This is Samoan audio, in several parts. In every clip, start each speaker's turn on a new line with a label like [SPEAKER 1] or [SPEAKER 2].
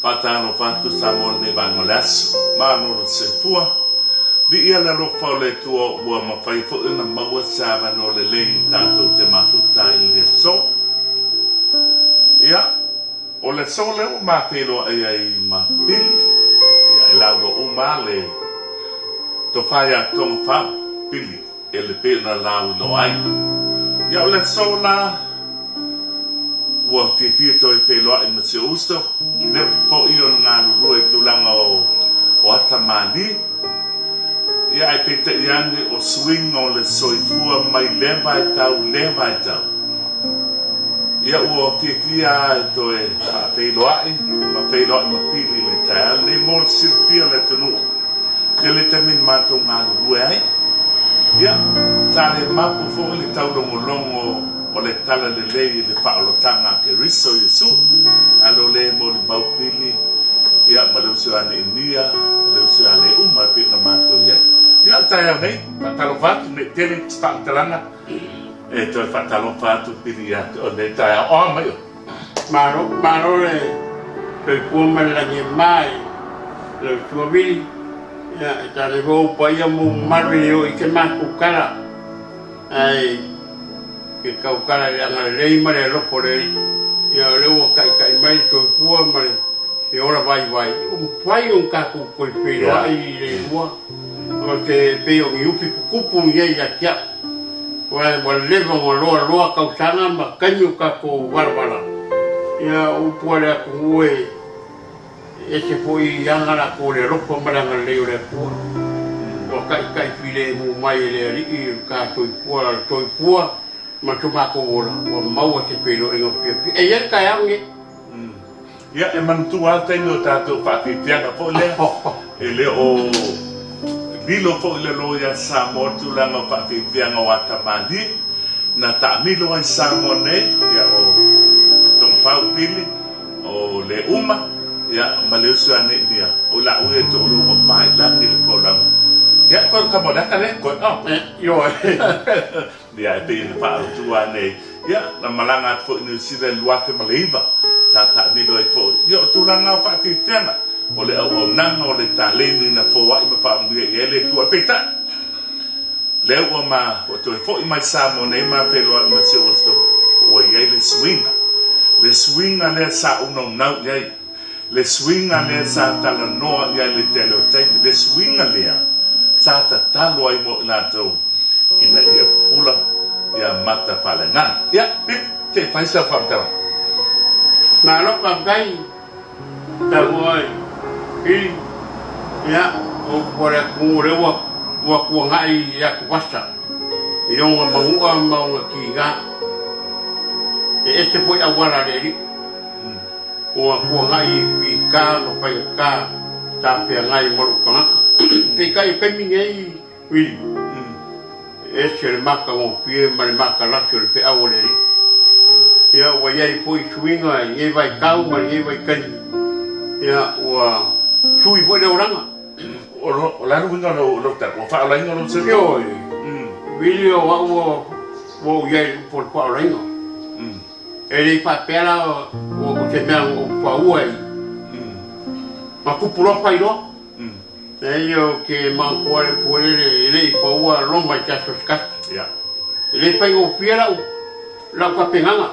[SPEAKER 1] Faatalofa atu Samoa i lenei vaega o le aso. Malo le soifua. Viia le alofa o le Atua ua mafai foi ona maua se avanoa lelei tatou te mafuta ai i le aso. Ia, o le aso lea ua ma feiloai ai ma Pili, ia e lauga uma lava le tofa ia Togafau, Pili. E le pei ona lauiloa ai. Ia o le aso la, ua fiafia toe feiloai ma si ou uso, leva foi ona galulue i tulaga o ata malie. Ia ae peitai ane o suiga o le soifua mai lea vaitau i lea vaitau. Ia ua fiafia lava e toe faafeiloai ma feiloai ma Pili i le taeao lenei mo le silafia o le atunuu. Tele taimi na matou galulue ai. Ia, sa le mapu foi le taulogologo o le talalelei i le faaolataga a Keriso Iesu, alo le molimau pili, ia, ma le uso ia Neemia, ma le uso ia Leuma e pei ona matou i ai. Ia, o le taeao nei, faatalofa atu, ne i tele se faamatalaga, e toe faatalofa atu Pili ia te oe i lenei taeao. O a mai oe?
[SPEAKER 2] Malo, malo le soifua ma le lagi e mama i lau Susuga Vili. Ia, e tali foi ou paia ma ou mamalu e le oo i se matou tala, ae ke tautala i le agalelei ma le alofa o le Alii. Ia, o lea ua taitai mai le soifua ma le e ola vaivai, ua mafai ona tatou toe feiloai i le lua, o te pei o ni ufi tutupu nei ia te au. Aua ua leva ona loaloa tausaga ma taimi o tatou valavala, ia o upu a le atunuu e ese foi aga latou o le alofa ma le agalelei o le Atua. Ua taitai filemu mai e le Alii lo ta soifua, le soifua ma so matou ola, ua maua se feiloaiga fiafia. E i ai le taeao lenei.
[SPEAKER 1] Ia, e manatua lava le taimi o tatou faafiafiaga foi lea, e le o lilo foi i le loia a Samoa le tulaga o faafiafiaga o Atamalie. Na taamilo ai Samoa nei, ia, o Tongafau Pili, o Leuma, ia, ma le uso ia Neemia, o i laua ia e toalua ua pae i lagi le folauga. Ia, koe o le tama o le ata lea, koe, oh.
[SPEAKER 2] Ioe.
[SPEAKER 1] Ia, e pei ona faaautu lava nei, ia, na malaga atu foi i Niu Sila i le 2009, sa taamilo ai foi. Ia, o tulaga o faafiafiaga, o le auaunaga, o le taleni na foai ma faamanuia i ai le Atua. Peitai, lea ua ma, ua toe foi mai Samoa nei ma feiloai ma si ou uso, ua i ai le suiga. Le suiga lea sa ou naunau i ai, le suiga lea sa talanoa i ai le tele o taimi, le suiga lea sa tatalo ai mo i latou ina ia pula ia Matafaleagaga. Ia, Pip, se i fai sau faamatalaga.
[SPEAKER 2] Malo faafetai Samoa i Fili. Ia, o upu a le atunuu o lea ua ua tuanai i atuvasa i ona manua ma ona tiga. E ese foi auala a le Alii. Ua tuanai i fita ma faigata sa feagai ma lou tagata. Peitai o taimi nei Vili, e ese le matagofie ma le matalasi o le feau a le Alii. Ia, ua i ai foi suiga i lenei vaitau ma lenei vaitaimi, ia, ua sui foi le olaga.
[SPEAKER 1] O le a le uiga o lou tala? Ua faaolaina lou soifua?
[SPEAKER 2] Ioe. Vili, o au ua ou i ai i le upu o le faaolaina. E le i faapea la o se mea na ou paua i, na tupu loa fai loa. Leai ou te manatua le upu lele e le i paua Roma i se aso se tasi. E le faigofie lau lau tapenaga.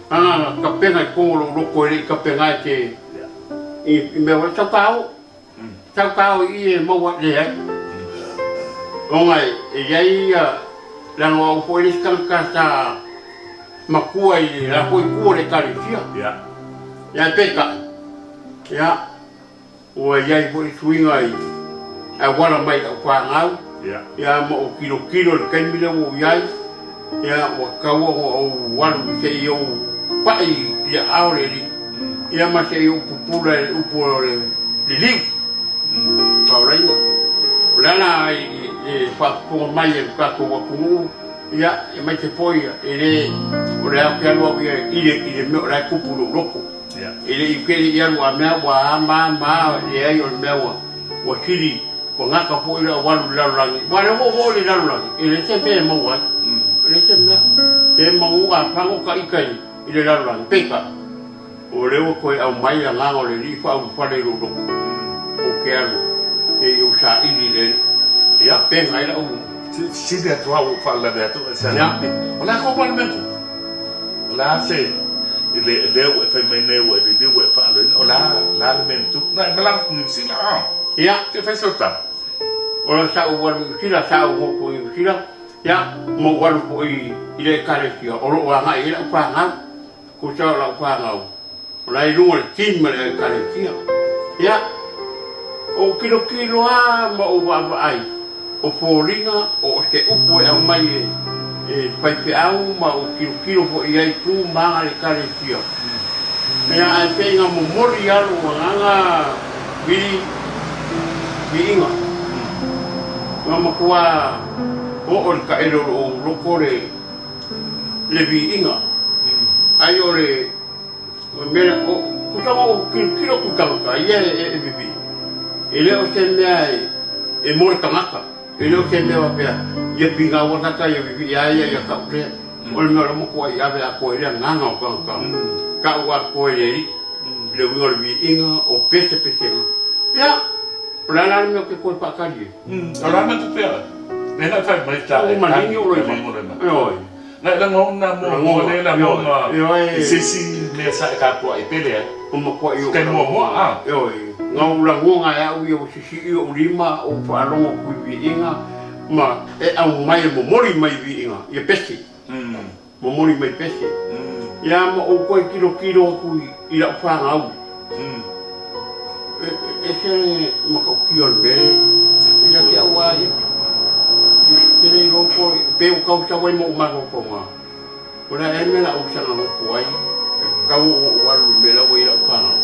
[SPEAKER 2] Ana na tapena i totonu o lou loto e le i tapena e te i mea foi sau ta o. Sau ta o i i e maua leai. Ona e i ai ia leaga o au foi le isi tagata sa matua i le la foi itu o le Ekalesia. Ia ae peitai, ia Ua i ai foi suiga i auala mai lau fanau, ia ma ou tilotilo i le taimi lea ua ou i ai, ia ua tatau ona ou alu se i ou pai i le aao o le Alii, ia ma se i ou pupula i le upu o le liliu, faolaina. O le ala i le faafofoga mai a le tatou atunuu, ia, aemaise foi e le, o le a ou te alu au ia i le mea o la e tupu i lou loto. E le i tele i alu a mea ua a ma ma leai o le mea ua ua sili ua gata foi le au alu i le lalolagi aua lea ua ou oo i le lalolagi e leai se mea e maua ai e leai se mea pe maua a pago ta ita i le lalolagi peitai O lea ua toe aumai le Agaga o le Alii faaulufale i lou loto, ou te alu se i ou saili i le Alii.
[SPEAKER 1] Ia.
[SPEAKER 2] Tapena ai lau.
[SPEAKER 1] Fesili atu lava ua ou faalavelave atu oe sa.
[SPEAKER 2] Ia.
[SPEAKER 1] O le a kou manaoga? O le a se i le lea ua e fai mai nei ua e liliu ua e faaloina, o le a le a le mea na tupu? Na e malaga atu i Niu Sila, a?
[SPEAKER 2] Ia.
[SPEAKER 1] Se i fai sau tala.
[SPEAKER 2] O le sa ou alu i Niu Sila, sa ou nofo i Niu Sila, ia, ma ou alu foi i le Ekalesia o lo o agai i ai lau fanau. Tusa o lau fanau, o la e i luga o le team a le Ekalesia. Ia, ou tilotilo lava ma ou vaavaai, o foliga o se upu e aumai e le faifeau ma ou tilotilo foi i ai i tu ma aga a le Ekalesia. Ia, ae pei na momoli lava lou agaga vili, viiga. Na matua oo i le taele o lou loto le viiga. Ai o le mea o tusa ma ou tilotilo atu i tagata ia e vivii, e le o se mea e mo le tagata, e le o se mea faapea ia finau a tagata ia vivii a ia ia tau lea. O le mea o lea ua matuai ave atoa i le agaga o tagata, tau atoa i le Alii, i le uiga o le viiga, o pesepesega. Ia, o le a la le mea ou te toe faatali ai?
[SPEAKER 1] O le a mea tupe oe? Lea na fai mai ta e tali
[SPEAKER 2] Ioe.
[SPEAKER 1] Na e lagona muamua lea lagona i se isi mea sa e tapuai pe leai?
[SPEAKER 2] Ua matuai ou
[SPEAKER 1] Te muamua a?
[SPEAKER 2] Ioe. Na ou lagona e au ia ua sisii ou lima, ou faalogo atu i viiga ma e aumai e momoli mai viiga ia pese. Momoli mai pese. Ia ma ou toe tilotilo atu i lau fanau. E ese le matautia o le mea lea ia te au lava ia. Ou te le iloa po pe ua tau sau ai ma ou mafaufauga. O le a ea le mea o le a ou saga nofo ai, e tatau ona ou alu i le mea la ua i ai lau fanau.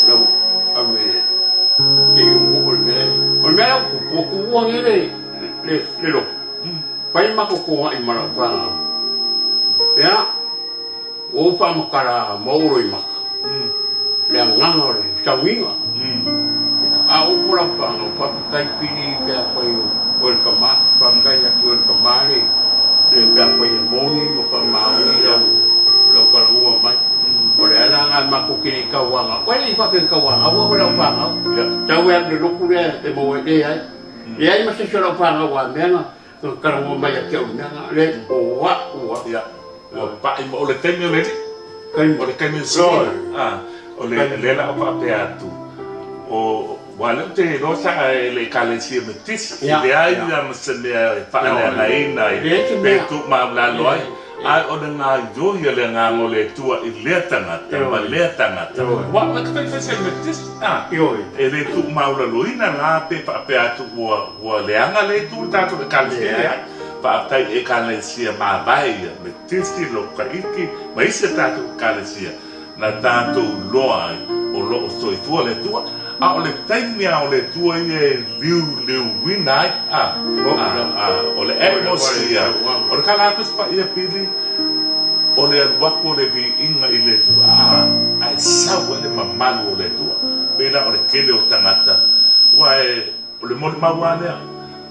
[SPEAKER 2] Lau alu e se i ou oo i le mea lea. O le mea la ua tupu, ua tuua nei le lotu, fai le matou togai ma lau fanau. Ia, Ua ou faamatala ma ou loimata le agaga o le sauniga. A o upu lau fanau, faafetai pili pe afai o oe le tama, faafetai ia te oe le tama le pe afai e moni ma faamaoni lau talanoa mai. O le ala lena matou te le i tauaga, ua le i faapea e tauaga, aua oe lau fanau. Tau e alu i le lotu lea e maua ai, leai. Leai ma se isi o lau fanau a mea na Na talanoa mai ia te au i mea na, le o a'u a.
[SPEAKER 1] Ia, ua pa'i ma o le taimi o le alii. Taimi. O le taimi o le suiga. A, o le, lea la o faapea atu, o, aua o lea ou te iloa sa e le Ekalesia Metotisi, e leai lava ma se mea e faaleagaina ai, pe tuumaualalo ai, ae o le gaoioi a le Agaga o le Atua i lea tagata ma lea tagata. Aua o le fai se Metotisi, a, e le tuumaualaloina la pe faapea atu ua, Ua leaga le itu i le tatou Ekalesia, leai. Faafetai i Ekalesia mavae ia, Metotisi, Lotu Taiti ma isi a tatou Ekalesia na tatou iloa ai o lo o soifua le Atua. A o le taimi lava o le Atua ia e liuliuina ai, a, a, a, o le atmosphere, o le tala atu se paia pili, o le alu atu o le viiga i le Atua, a, ae sau ai le mamalu o le Atua. Pei la o le tele o tagata, aua e, O le molimau lava lea,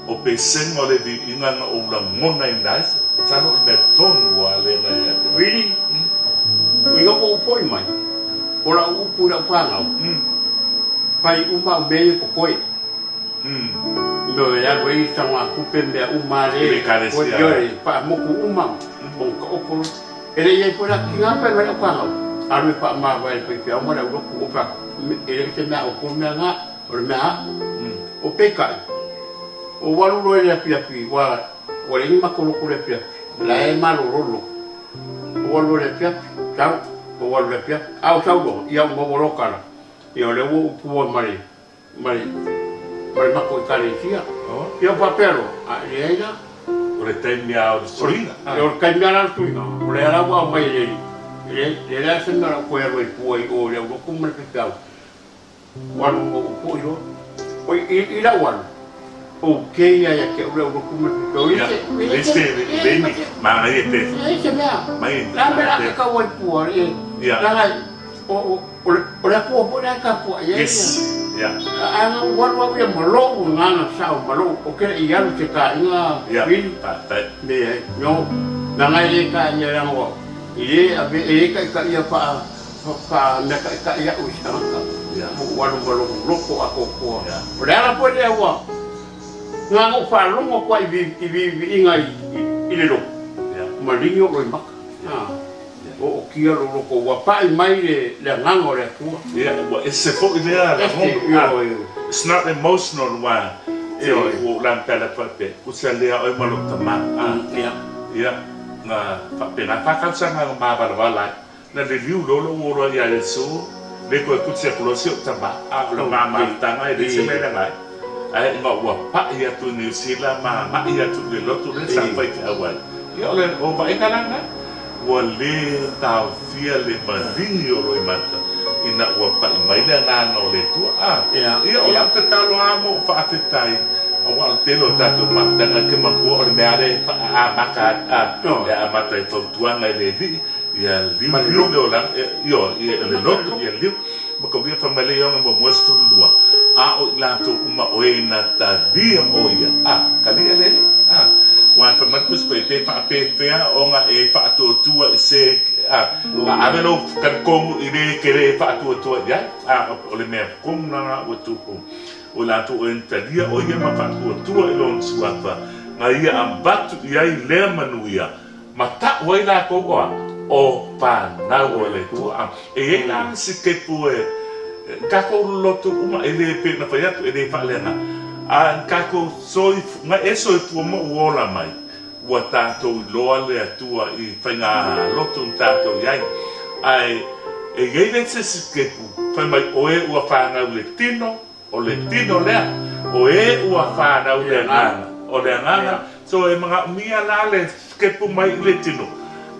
[SPEAKER 1] o pesega o le viiga na ou lagonaina ai, masalo o le mea tonu lava lea na ia te au.
[SPEAKER 2] Really? Ina ua ou foi mai, o lau upu i lau fanau, fai uma au mea ia totoe. Mea e alu ai tagatupe mea uma lava lea e totoe, ioe, faamotu uma, ona taoto loa. E le i ai foi la tina pe mai lau fanau, alu e faamavae i le faifeau ma le aulotu, ou fai atu, e le o se mea a outou le mea lena. O le mea a, o peitai, ua ou alu loa i le afiafi, ua ua leai ni matou lotu i le afiafi, la e malolo le lotu. Ou alu loa i le afiafi, sau, ou alu i le afiafi, a ou sau loa, ia ou maua loa tala, ia o lea ua ou pua ma le, ma le, ma le matou Ekalesia. Ia ou faapea loa, a e leai la.
[SPEAKER 1] O le taimi lava o le suiga.
[SPEAKER 2] O le taimi lava la o le suiga, o lea la ua aumai e le alii, e leai, leai la se mea o le a ou toe alu ai fua i o i le aulotu ma le faifeau. Ua alu ou foi loa. Oi, i lau alu, ou kei ia ia te au le au lotu ma le pito.
[SPEAKER 1] Ia, leai se, leai ni, manaia te.
[SPEAKER 2] Leai se mea. Le a mea la te tau ai fua, leaga o le Atua foi la e tapuai ai.
[SPEAKER 1] Yes, ia.
[SPEAKER 2] Ae na ou alu au ia ma lou agaga sao ma lou, ou te le i alu i se taaiga vili.
[SPEAKER 1] Ia, faafetai.
[SPEAKER 2] Leai, no, leaga e le taia leaga ua, e le ave, e le taitaia faa. faameataʻitaʻi aʻu i se tagata, ua ou alu ma lou loko atoatoa. O le ala foi lea ua na ona ou faalogo atu ai i viiviiga i le lotu, maligi ou loimata. Ootia lou loto ua pai mai le agaga o le Atua.
[SPEAKER 1] Ia, ua ese foi lea lagona. It's not emotional ua ua ou lagatala atu faapea, kusa lea oe ma lou tama. Ia, na faapena faatausaga na mavalavala ai. Na liliu loa lou ola ia Iesu, le toe kuti atu loa si ou tama, a o le mamafutaga e leai se mea leaga ai. Ae ina ua pai atu i Niu Sila ma agai atu i le lotu lea sa faifeau ai, ia o le vaaiga la lena, ua le taofia le maligi o Loimata ina ua pai mai le agaga o le Atua. A, ia o lau tatalo lava ma ou faafetai, aua o le tele o tatou mafutaga e te manatua o le mea lava lea e amata ai, a, e amata i fautuaga i le Alii, Ia liu liu le olaga, ioe, ia le loto, ia liu. Ma ka uia fai mai le Ioane muamua 12, a o i latou uma o e na talia o ia, a, talia le Alii, a. Ua fai mai le Tusi Paia, pe faapefea ona e faatuatua i se, a, a ave lou talitonu i le e te le faatuatua i ai, a, o le mea tonu lena ua tupu. O i latou o e na talia o ia ma faatuatua i lona suafa, na ia avatu i ai lea manuia, Ma tau ai lakou o a? O fanau a le Atua. E i ai la le sikepu e takou lolotu uma, e le pei ona fai atu, e le faaleaga, a na tatou soifua, na e soifua ma ou ola mai, ua tatou iloa le Atua i faiga lotu na tatou i ai. Ae e i ai le se sikepu, fai mai, o e ua fanau i le tino, O le tino lea, o e ua fanau le agaga, o le agaga, so e manaomia la le sikepu mai i le tino,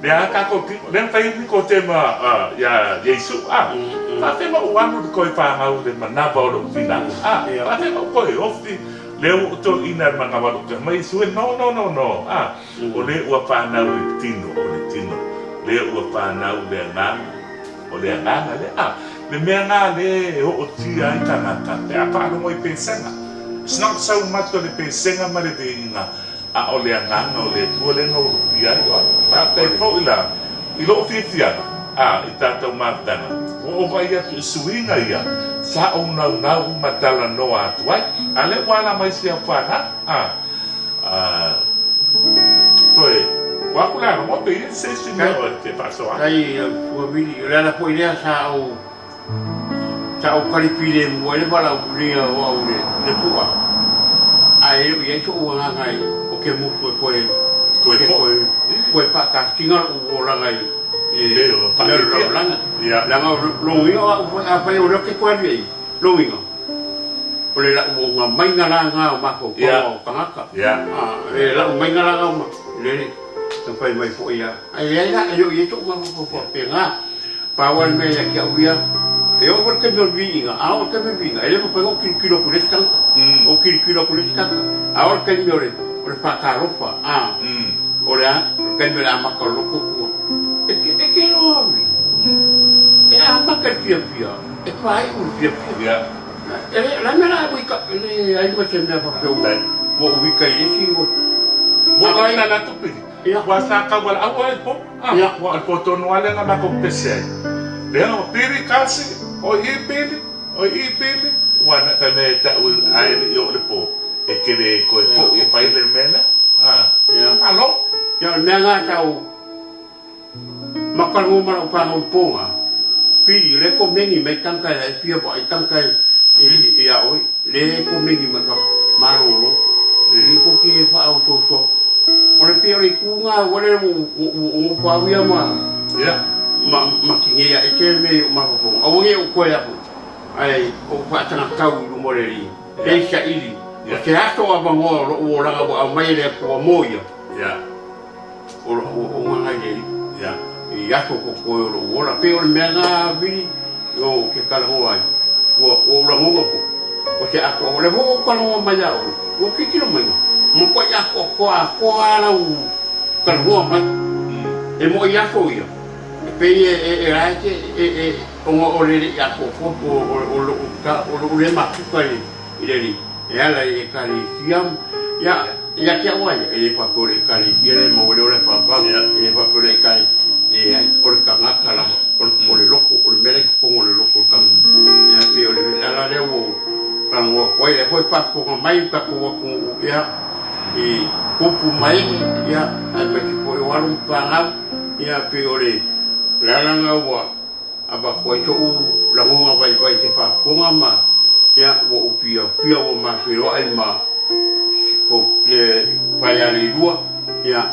[SPEAKER 1] lea a tatou tino, lea na fai ai Nikotema ia Iesu, a, faafefea na ou alu i le toe fanau i le manava o lou tina, a, faafefea na ou toe ofi, lea ua ou toeaina i le manava o lou tina, fai mai Iesu, no, no, no, no, a, o le ua fanau i le tino, o le tino, lea ua fanau le agaga. O le agaga lea. A, le mea lena lea e ootia ai tagata pe a faalogo i pesega. It's not so much o le pesega ma le viiga, a o le agaga o le Atua lea na ulufia ai oe. Faafetai foi la i lou fiafiaga, a, i tatou mafutaga, ua ou vaai atu i suiga ia sa ou naunau ma talanoa atu ai. A lea ua ala mai si au fanau, a, a. Toe, ua aku le alofa pe i ai se isi mea o te faasoa atu.
[SPEAKER 2] Kai ua vili, o le ala foi lea sa ou sa ou kali filemu ai le valaaulia o au i le pu'a, ae le o i ai so'u agaga i o ke musu e koe
[SPEAKER 1] Koe
[SPEAKER 2] ke
[SPEAKER 1] po.
[SPEAKER 2] koe koe fa'atasina lo'u olaga i
[SPEAKER 1] Le o
[SPEAKER 2] le
[SPEAKER 1] fa'afiafia.
[SPEAKER 2] lalolagi.
[SPEAKER 1] Ia.
[SPEAKER 2] Leaga o logiga o a'u foi afai o lea ou te toe alu i ai, logiga. O le lau maiga la lena o mafaufauga o tagata. E lau maiga la lena le na fai mai foi ia. Ae leai la, e le o i ai so'u mafaufau faapena. Pau lava le mea ia te au ia, e oo foi i le taimi o le viiga, a oo i le taimi o le viiga, e le mafai ona ou tilotilo atu i le isi tagata. Ou tilotilo atu i le isi tagata. A oo i le taimi o le faatalofa, o le a? O le taimi o le amata o le loto tua. E te iloa e amata i le fiafia, e faaiu i le fiafia. E le la mea la wika le ai ma se mea faapea ua ou wika i le isi ua
[SPEAKER 1] Ua ai la latou pili. Ua sa kau ala aua e po. Ua o le po tonu lava lea na matou pese ai. Lea o pili kasi, o i pili, o i pili. Ua na fai mai e ta'u ae le i oo le po, e te le toe fo'i e fai le mea lea. Malo.
[SPEAKER 2] Ia o le mea lena sa ou makalua ma lau fanau i Poga, pili, o lea e komeni mai tagata e fia vaai tagata ia oe, lea e komeni mai ka malolo, i ko ke faaosooso. O le pei o le itu lena ua lea ua ou nofo au ia ma ma tinei ae tele mea i ou mafaufauga. Aua ne i ou toe afu ae ou faatagatau i luma o le Alii. E saili, o se aso avanoa o lo'u olaga ua aumai e le Atua mo ia, o lo'u auaunaga i le Alii, i aso totoe o lo'u ola. Pei o le mea lena, Vili, ou te talanoa ai, ua ou lagona foi, o se atoa, o lea foi ua ou talanoa mai ia oe, ua tilotilo mai, matuai atoatoa atoa lava lau talanoa mai. E mo'i aso ia, e pei e la e te, e, ona o le le'i atoatoa po o lo'u, o lo'u le mafuta i le Alii, e ala i Ekalesia, ia, ia te au a ia, e le faapea o le Ekalesia lea e maua ai le ola e pāpā, e le faapea o le Ekalesia, leai, o le tagata lava, o le loto, o le mea. mea la e i totonu o le loto o le tagata. Ia pei o le ala lea ua ou talanoa atu ai, o lea foi e faafofoga mai le tatou atunuu ia i tupu ma ee, ia aemaise foi o alo ma fanau, ia pei o le ala lena ua avatu ai so'u lagona vaivai i se faafofoga ma ia ua ou fiafia ua ma feiloai ma le Faialeilua ia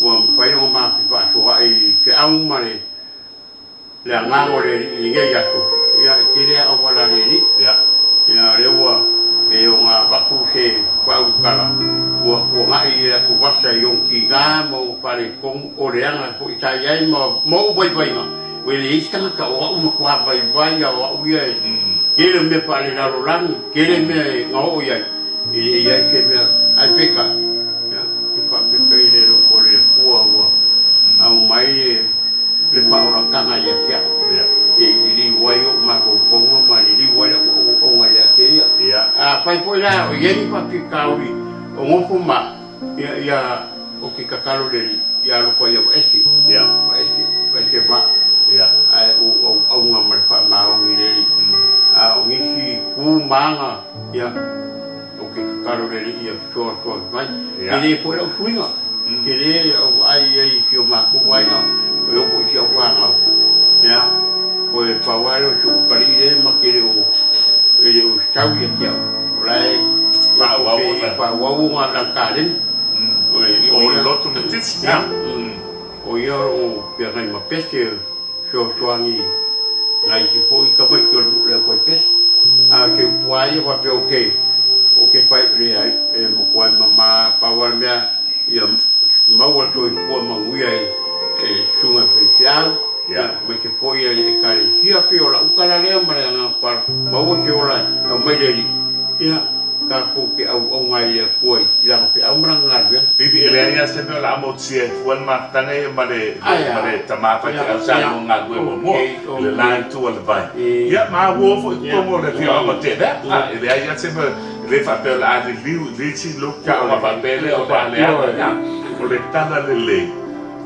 [SPEAKER 2] ua mafai ona ma fefaasoaai i feau ma le le agaga o le Alii i lenei aso ia e tele a auala a le Alii ia o lea ua pei ona avatu se faaulutala ua tuanai i le atuvasa i ona tiga ma ona faaletonu o le aga foi sa i ai ma ou vaivaiga, ua leai se tagata o au matua vaivai a o au ia e tele mea faalelalolagi, tele mea e gaoo i ai, e le i ai se mea. Ae peitai, ia, e faafetai i le alofa o le Atua ua aumai le le faaolataga ia te au, se i liliu ai ou mafaufauga ma liliu ai lau auauauga ia te ia. Afai foi la o i ai ni faafitauli o nofo ma au, ia, ia, ou te tatalo i le Alii, ia alofa ia vaese, vaese, vaese ma au, ae ou auauga ma le faamaoni i le Alii. A o nisi tu ma aga, ia, ou te tatalo i le Alii ia fesoasoani mai. Tele foi lau suiga. Tele lau vaai i ai i si o matou aiga, e oo foi i si au fanau. Ia, toe pau lava lea o si ou utalii lea ma te le o, e le o sau ia te au. O la e faaauau ona lana taleni.
[SPEAKER 1] O le lotu Metiti.
[SPEAKER 2] Ia, o ia o lo o feagai ma pese, fesoasoani i nai isi foi tamaiti o le nuu le aufaipese. A o se upu lava ia faapea ou te Ou te pai, leai, e matua mama pau lava le mea ia maua le soifua manuia i le susuga i le faifeau, aemaise foi le Ekalesia. Pei o lau tala lea ma le agaga faaaloalo, maua se ola e aumai le Alii, ia tatou te auauna ai i le Atua i lana feau ma lana galuega.
[SPEAKER 1] Pili, e leai lava se mea o le a motusia ai fua le mafutaga ia ma le ma le tama faifeau sa lua galulue muamua i le la itu o le vai. Ia, ma ua oo foi i totonu o le afioaga o Tevea. A, e leai lava se mea, e le faapea o le a liliu i le isi lotu ona faapea lea o le a leaga. Ia, o le tala lelei,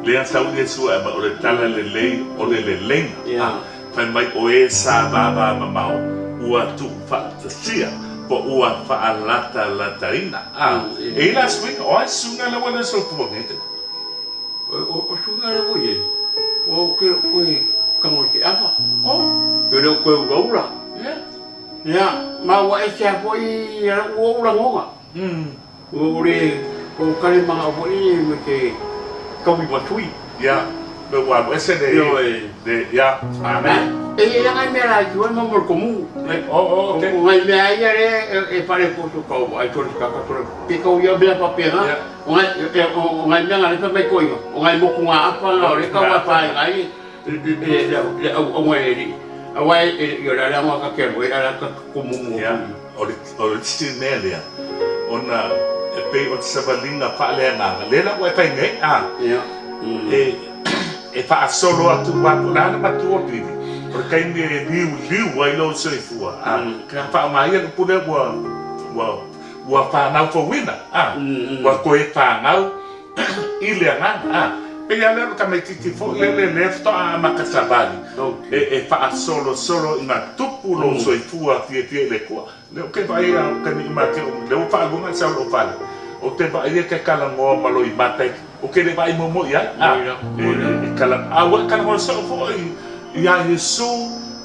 [SPEAKER 1] lea sau Iesu e aumai, o le tala lelei o le leleiga. A, Fai mai o e sa vavamamao ua tuufaatasia po ua faalatalataina. A, e i la suiga, o ai suiga lea ua le soifua nei te?
[SPEAKER 2] O suiga lea ua i ai, ua ou te le o toe tago i se ava. Oh. Te le o toe ulaula.
[SPEAKER 1] Yeah.
[SPEAKER 2] Ia, ma ua ese lava foi ou lagona. Ua ou le o kale manao foi lele me te taui ma sui.
[SPEAKER 1] Ia, me ua alu ese le, le, ia, amen.
[SPEAKER 2] E i ai la nai mea laiti foi ma mo le komu.
[SPEAKER 1] Oh, oh, okay.
[SPEAKER 2] O nai mea ia lea e faaletonu so tau ai sole kaka sole pe kau ia mea faapena. O nai, o nai mea na lefa mai koiga, o nai motugaafa na o lea tau afaina ai le auauna e le alii. Aua e le o le ala ta te alu ai ala ta komu mo.
[SPEAKER 1] Ia, o le O le isi mea lea, ona e pei o le savaliga faaleagaga, lea la ua e fai nei, a, e, e faasolo atu aua po o le a le matua o Billy, o le taimi e liuliu ai lou soifua, a, ka faaaoga ia le upu lea ua, ua, ua fanau fouina, a, ua toe fanau i le agaga, a, pei lava lea o le tamaitiiti foi lele lea faatoa amata savali, e faasolosolo ina tupu lou soifua fiafia i le Atua. Lea ou te vaai a o taimi uma ake lea ua faalua ona sau lou fale, ou te vaai e te talanoa ma lou imata ou te le vaai muamua i ai, a, e tala, a ua e talanoa soo foi iā Iesu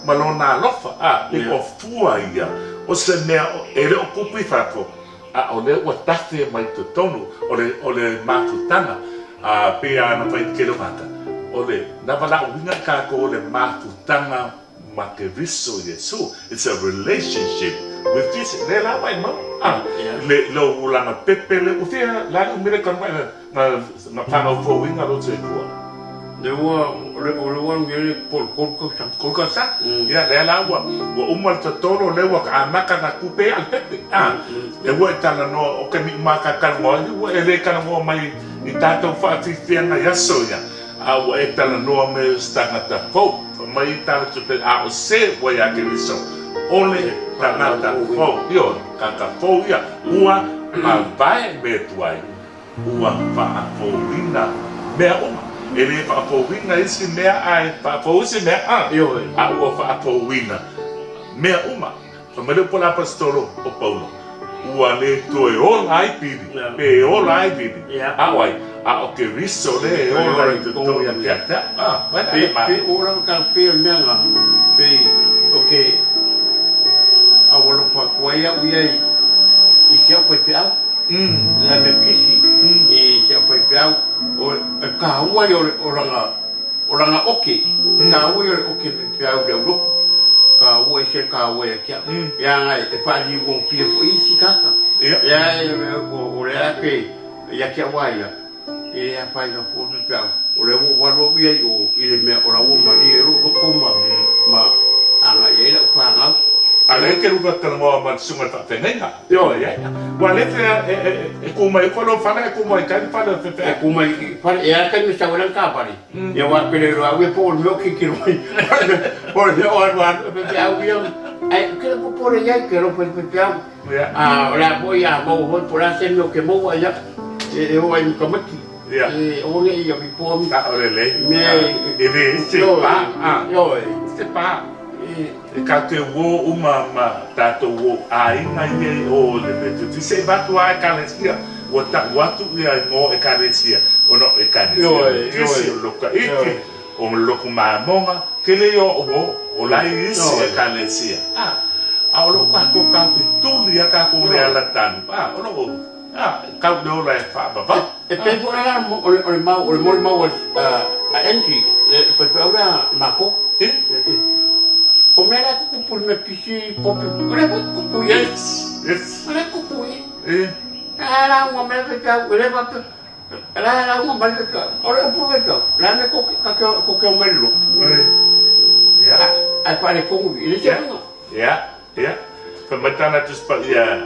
[SPEAKER 1] ma lona alofa, a, pei o fua ia o se mea e le o tupu i fafo, a o lea ua tafe mai totonu o le o le mafutaga, a, pei lava ona fai i le tele o tagata, o le na valaauina i tatou o le mafutaga ma Keriso Iesu, it's a relationship with Jesus, lea la ua e maua, a, le lou olaga pepe lea, ua fia la le umi lea talu mai na na fanau fouina lou soifua.
[SPEAKER 2] Lea ua o le ua alu nei le po o le 3 tausaga.
[SPEAKER 1] 3 tausaga? Ia lea la ua ua uma le totolo lea ua amata na tupe ia le pepe a, lea ua e talanoa o taimi uma a ta talanoa ai ua e le talanoa mai i tatou faafiafiaga i aso ia a ua e talanoa mai o se tagata fou. Fai mai i tala tupe, a o se ua iā Keriso, o le tagata fou. Ioe, tagata fou ia, ua mavae me tuai, ua faafouina mea uma. E le faafouina isi mea ae faafou isi mea, a, a ua faafouina mea uma. Fai mai le upu a le Aposetolo o Paulo, Ua le toe ola ai Pili, pe ola ai Vili, a o ai? A o Keriso lea e ola i totonu ia te au. A, vai la le
[SPEAKER 2] Pe ua lava ka pei o le mea na, pei o ke aualofa atu ai au ia i si au faifeau, le Metotisi i si au faifeau, o le taua ia o lana O lana oke, taua ia o le oke faifeau i le aulotu, taua ese le taua ia te au. Leaga e faaliugofie foi isi tagata. Lea o lea pe ia te au a ia, e le afaina fua le faifeau. O lea ua ou alu au ia i o i le mea o la ua malie ai lou loto ma agai ai lau fanau.
[SPEAKER 1] A lea e te luga talanoa ma le susuga i le faafeagaiga. Ioe. Ua le fea e ku mai uka lou fale ae ku mai kai le fale o le faifeau.
[SPEAKER 2] E ku mai i fale, e a taimi sau ai lana taavale, ia aua pe le iloa au ia po o le mea o tilotilo mai, po o le mea o alu alu le faifeau ia, ae ou te le popole i ai, ou te alofa i le faifeau. A o le a foi a maua foi po o le a se mea ou te maua, ia e oo ai ma tamaiti, e aua ne i avipoa
[SPEAKER 1] Saolelei. Mea e le se pa. Ioe. Se pa. E tatou te uo uma ma tatou uo aiga ia i o i le Metotisi. Se i avatu lava Ekalesia, ua tau atu ia igoa Ekalesia, ona o Ekalesia Metotisi, o Loka Iki, o Loku Mamoga, tele ia o uo, o la e isi Ekalesia. A, a o lo o tatou taufetuli lava tatou le ala tanu, a, o lo o, a, tau le ola e faavavau.
[SPEAKER 2] E pei foi la o le mau, o le molimau a Angie, le faifeau lea a matou. O mea la e tutupu i le mea pisi popi, o lea foi e tutupu i ai.
[SPEAKER 1] Yes.
[SPEAKER 2] O lea e tutupu i ai. A lauga mai le faifeau, e le faapea, o la e lauga mai le faifeau, o le upu faifeau, o le a le mea tou te omai i le lotu? Ae faaletonu i le isi uiga.
[SPEAKER 1] Ia, ia. Fai mai tana Tusi Paia,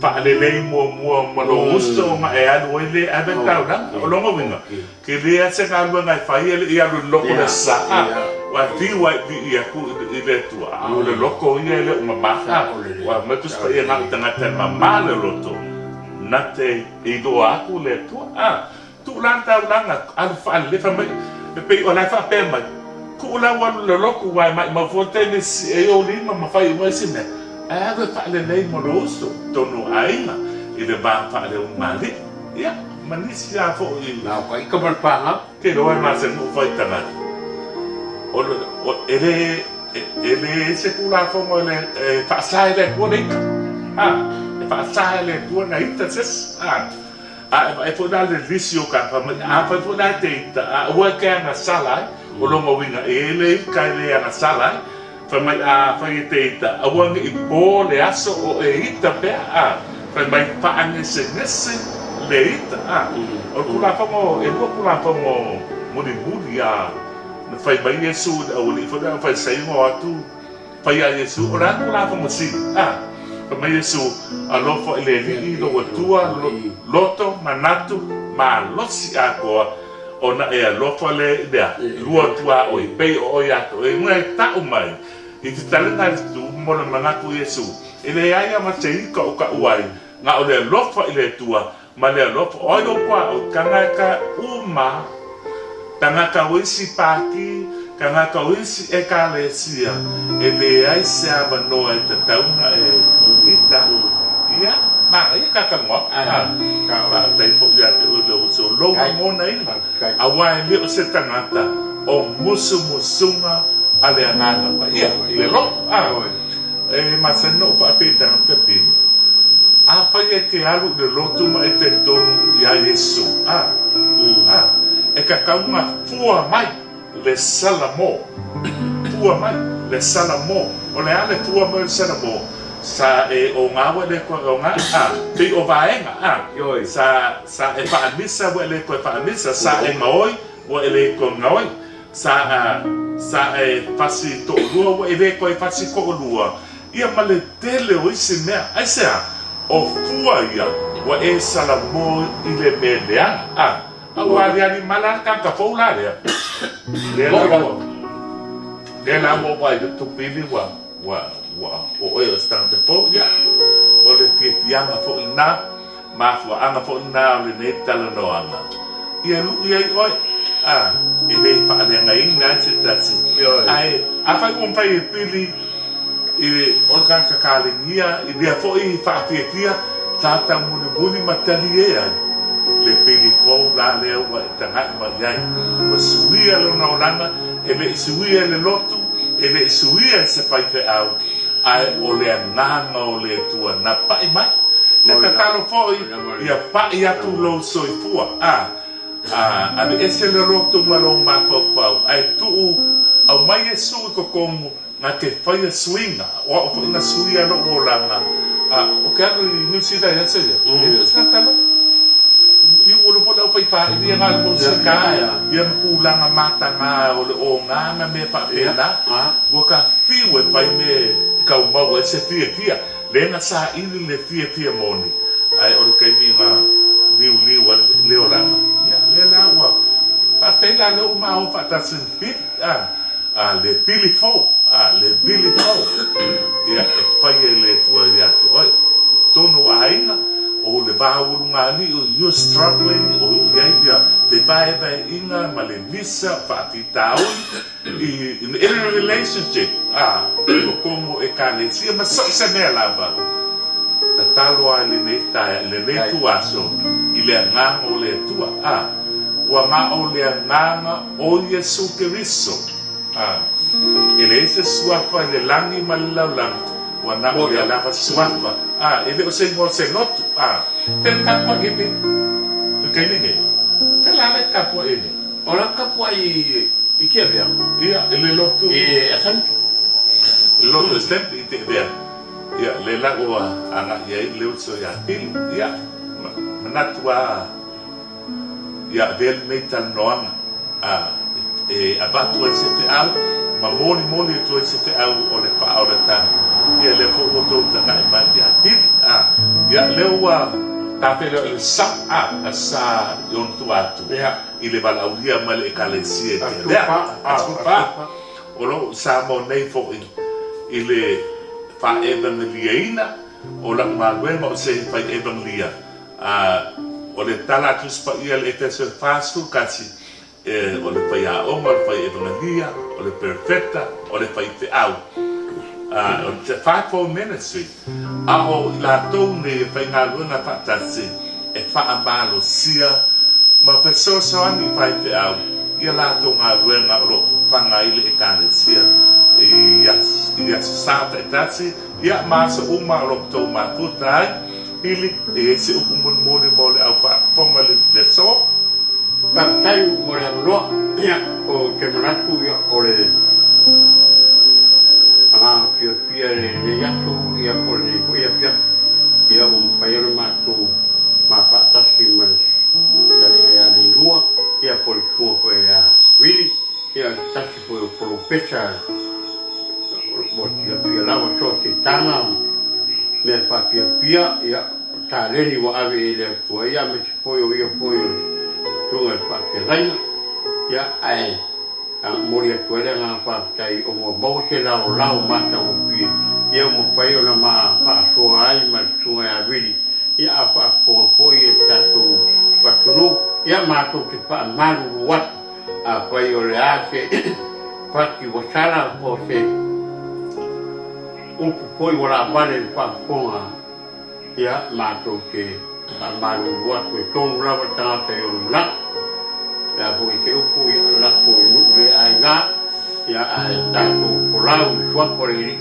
[SPEAKER 1] Faalelei muamua ma lou uso ma e alu ai le ave le taulaga. O lona uiga, ke le a se galuega e fai e le i alu i le loko le saa, ua fiu ai viia atu i le Atua, a o le loko ia e le o mama. Ua aumai Tusi Paia na o tagata e mama le loto, na te iloa atu le Atua. Tuu la le taulaga, alu faalelei, fai mai, e pei o la e faapea mai, tuu la ua alu i le lotu aua e maimau fua le taimi e sisi ai ou lima ma fai uma isi mea, ae alu e faalelei mo lou uso, totonu o aiga, i le va faaleulumalii. Ia, ma nisi lava foi.
[SPEAKER 2] Na o ka ika ma le fanau.
[SPEAKER 1] Te iloa e masani ou fai tagata, o le, o, e le, e leai se Tulafono e le, e faasa e le Atua le ita. A, e faasa e le Atua na ita se isi. A. A e vaai foi la le lisi o ka fai mai, afai foi la e te ita, a aua e te agasala ai, o lona uiga e le ita e le agasala ai, fai mai afai e te ita, aua ne i po le aso o e ita pea, a, fai mai faagesegese le ita, a. O le Tulafono, e lua Tulafono mulimuli a na fai mai Iesu i le aualii foi lea, Farisai ona o atu, Fai a Iesu, O le a le Tulafono sili? A! Fai mai Iesu, Alofa i le Alii lou Atua, loto, manatu, malosi atoa, ona e alofa lea i le a? Lua tuaoi, pei o oe ia te oe. Ina e tau mai i te talega i le tu mo le manatu o Iesu, e leai lava se ika o taʻu ai, na o le alofa i le Atua ma le alofa. O ai lou tuaoi? Tagata uma, tagata o isi pāti, tagata o isi ekalesia, e leai se avanoa e tatau ona e ita. Ia, manaia ka talanoa. Faafetai foi ia te oe le uso, lou lagonaina, aua e le o se tagata o musumusuga a le Agaga Paia, le loto. E masani ona ou faapea i tagata pili. Afai e te alu i le lotu ma e talitonu iā Iesu, a, a, e tatau ona fua mai le salamo, fua mai le salamo. O le a le fua mai o le salamo? Sa e oga ua e le toe oga, a, pei o vaega, a, sa, sa e faamisa ua e le toe faamisa, sa e gaoi ua e le toe gaoi, sa, a, sa e fasi toalua ua e le toe fasi toalua, Ia ma le tele o isi mea. Aisea? O fua ia ua e salamo i le mea leaga. A, a ua aliali mai la le tagata fou la lea. Lea la ua, lea la ua ua i le tupili ua, ua, ua, o oe o se tagata fou. Ia, o le fiafiaga foi lena, mafuaaga foi lena o lenei talanoaga. Ia luʻi ai oe. a, e le faaleagaina ai se tasi. Ae afai ua mafai e pili i o le tagata kalegia i mea foi faafiafia sa taumulimuli ma talie ai le pili fou la lea ua e tagai mai ai. Ua suia lona olaga, e le i suia e le lotu, e le i suia e se faifeau, ae o le agaga o le Atua na pai mai. E tatalo foi ia pai atu lou soifua, a, a, aveese le lotu ma lou mafaufau, ae tuu aumai Iesu i totonu na te faia suiga, o au foi na suia lou olaga, a, ou te alu i Niu Sila i aso ia, e le o se tagata alofa. I ua foi le aufaipaili ia galulue sika ia ma tulaga mataga o le oga ma mea faapena, ua ka fiu e fai mea e tau maua ai se fiafia, lea na saili le fiafia moni, ae o le taimi na liuliu ai le olaga, ia lea la ua faafetai la lea ua maua faatasi ma Pili, a. A le pili fou, a le pili fou, ia e faia e le Atua ia te oe. I totonu o aiga, o le va ulugalii o you're struggling, o i ai ia fevaevaeaiga ma le misa, faafitauli, i in every relationship, a, i totonu o Ekalesia ma so o se mea lava. Tatalo lava i lenei taea, i lenei ituaso, i le agaga o le Atua. A, ua na o le agaga o Iesu Keriso. A, e leai se suafa i le lagi ma le lalolagi, ua na o ia lava suafa. A, e le o se igoa o se lotu. A, fea le tapuai e pei le taimi nei? Fea la le tapuai e nei?
[SPEAKER 2] O la tapuai I te avea?
[SPEAKER 1] Ia, i le lotu.
[SPEAKER 2] I Assembly.
[SPEAKER 1] I le lotu Assembly i te avea. Ia, le la ua agai ai le uso ia Pili. Ia, manatu a ia avea lenei talanoaga a e avatu ai se feau ma molimoli atu ai se feau o le faaolataga. Ia, lea foi ua outou tagai mai ia Pili. A, ia, lea ua tafeiloai le sa, a, sa i ona tua atu.
[SPEAKER 2] Ia.
[SPEAKER 1] I le valaaulia mai le Ekalesia i te mea, Aso Fa, o lo o Samoa nei foi i le faaevaneliaina o lau galuega o se fai evanelia, a o le tala a Tusi Paia i le Efeso 41, o le faiaoga, o le fai evanelia, o le perofeta, o le faifeau, o le fivefold ministry, a o i latou nei e faigaluega faatasi e faamalosia Ma fesoasoani i faifeau i a latou galuega o lo o fafaga ai le Ekalesia i Aso Sa taitasi, ia, ma aso uma o lo o tou mafuta ai. Pili, e i ai se upu mulimuli mo le au faafofoga i le aso?
[SPEAKER 2] Faafetai mo le avanoa. Ia, ou te manatu ia o le agaga fiafia i lenei aso, ia po o lenei foi afiafi, ia ua mafai ona matou mafaatasi ma le Fetalaiga ia Leilua, ia po o le susuga foi ia Vili, ia o se tasi foi o polopesa ua silafia lava so o se taga ma mea faafiafia, ia o taleni ua ave i le Atua, ia aemaise foi o ia foi o le susuga i le faafeagaiga, ia ae momoli atu ai le agaga faafetai ona ua maua se laolao matagofie, ia ua mafai ona ma faasoa ai ma le susuga ia Vili. Ia a faafofoga foi e le tatou atunuu, ia matou te faamalulu atu, afai o le a se fati ua sala po o se upu foi ua laavale i le faafofoga, ia matou te faamalulu atu e tonu lava le tagata i ona manatu. O le a foi se upu, ia lafo i nuu le aiga, ia ae tatou folau i suafa o le Alii,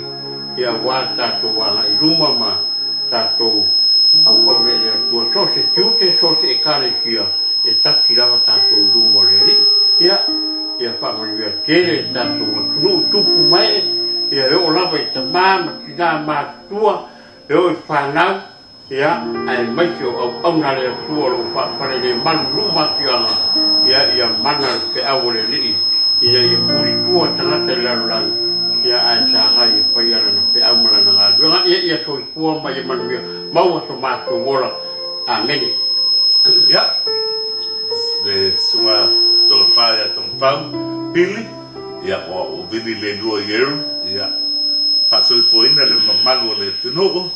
[SPEAKER 2] ia aua le tatou agai i luma ma tatou auauna i le Atua, so o se tiute, so o se Ekalesia, e tasi lava tatou i luma o le Alii. Ia, ia faamanuia tele le tatou atunuu tupu ma ee, ia e oo lava i tama ma tina matutua, e oo i fanau, ia, aemaise o auauna a le Atua o lo o faafalelemalu i luma afioaga, ia, ia mana le feau o le Alii ina ia pulitua tagata i le lalolagi, ia ae sagai e faia lana feau ma lana galuega. Ia ia soifua ma ia manuia, maua so matou ola. Amene.
[SPEAKER 1] Ia, le susuga Tofa ia Tongafau, Billy, ia ua ou vili le lua i eru, ia, faasoifuaina le mamalu o le atunuu.